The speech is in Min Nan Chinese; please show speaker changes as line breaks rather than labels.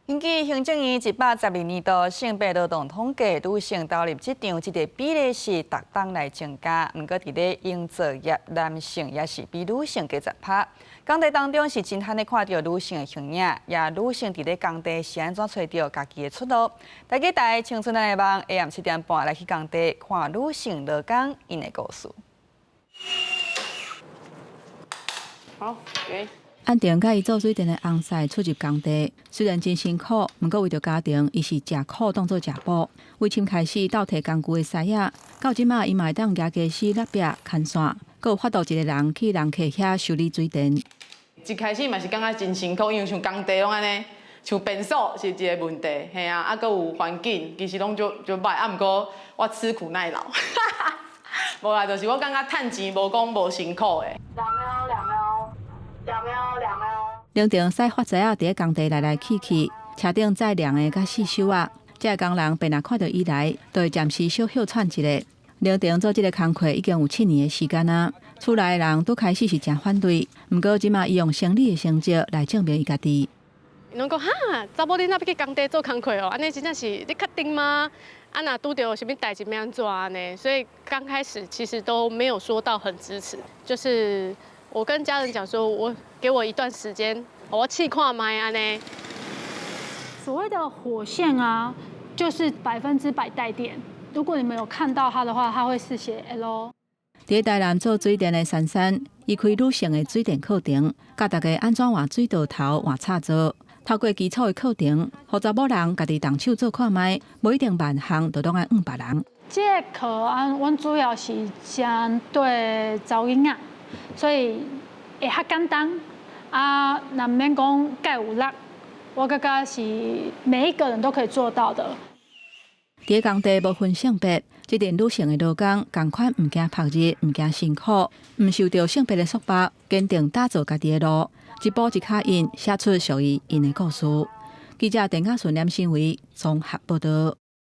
根據行政院112年度性別勞動統計，女性投入職場這个比例是逐冬來增加，毋過佇咧營造業，男性也是比女性低10%。工地當中是真罕咧看著女性的形影，也女性佇咧工地是按怎揣著家己的出路？大家台青春的網下暗7點半來去工地看女性勞工𪜶的故事。
好，給。
安婷佮伊做水電的翁婿出入工地，雖然真辛苦，毋過為著家庭，伊是食苦當做食補。為深開始鬥提工具的師仔，到這馬伊嘛會當舉家私落壁牽線，閣有法度一个人去人客遐修理水電。
一開始嘛是感覺真辛苦，因為像工地攏按呢，像便所是一个問題，嘿啊，啊閣有環境，其實攏足足䆀，啊毋過我吃苦耐勞，無啦，就是我感覺趁錢無講無辛苦的。
兩秒，兩秒。兩秒，兩秒。
兩頂駛發財仔佇咧工地來來去去，車頂載量的佮四手仔，這个工人便若看著伊來，就會暫時小歇喘一下。兩頂做這个工課已經有7年的時間啊，厝內的人拄開始是誠反對，毋過這馬伊用生理的成績來證明伊家己。
攏講哈，查某囡仔欲去工地做工課哦，按呢真正是你確定嗎？啊，若拄著啥物代誌欲按怎按呢？所以剛開始其實都沒有說到很支持，就是我跟家人講說，我給我一段時間，我試看覓按呢。
所謂的火線啊，就是100%帶電。如果你們有看到它的話，它會是寫 L。
佇台南做水電的珊珊，伊開女性的水電課程，教大家按怎換水道頭、換插座。透過基礎的課程，予查某人家己動手做看覓，無一定萬項都攏愛問別人。
這个課啊，阮主要是針對查某囡仔，所以會較簡單。啊，若毋免講蓋有力，我感覺是每一個人都可以做到的。
佇工地無分性別，這陣女性的勞工仝款毋驚曝熱，毋驚辛苦，毋受著性別的束縛，堅定打造家己的路，一步一跤印，寫出屬於𪜶的故事。記者鄧亞順、連新偉綜合報導。